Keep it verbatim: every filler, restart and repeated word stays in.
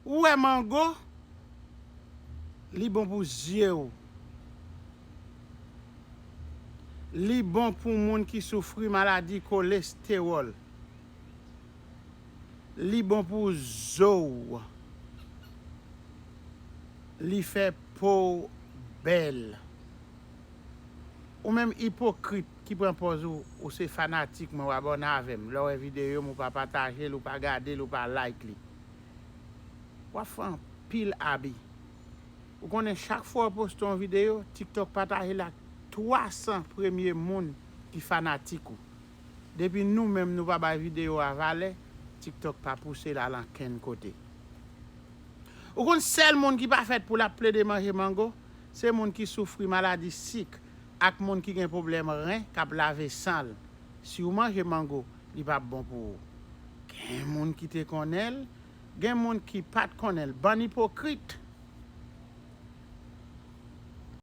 Ou wè mango, li bon pou zye w. Li bon pou moun ki soufri maladi kolestewòl. Li bon pou zo w. Li fè po w bèl. Ou menm ipokrit ki pran pòz ou, ou se fanatik mwen, w abòne avè m. Lè w wè videyo m, ou pa pataje l, ou pa gade l, ou pa like li. W ap fè anpil abi. Ou konnen chak fwa w poste yon videyo, TikTok pataje l ak twa san premye moun ki fanatik ou. Depi nou menm nou pa bay videyo a valè, TikTok pa pouse l al ankenn kote. Ou konn sèl moun ki pa fèt pou l ap plede manje mango, se moun ki soufri maladi sik ak moun ki gen pwoblèm ren k ap lave san l. Si w manje mango, li p ap bon pou ou. Gen moun ki te konnen l, gen moun ki pa t konnen l. Bann ipokrit,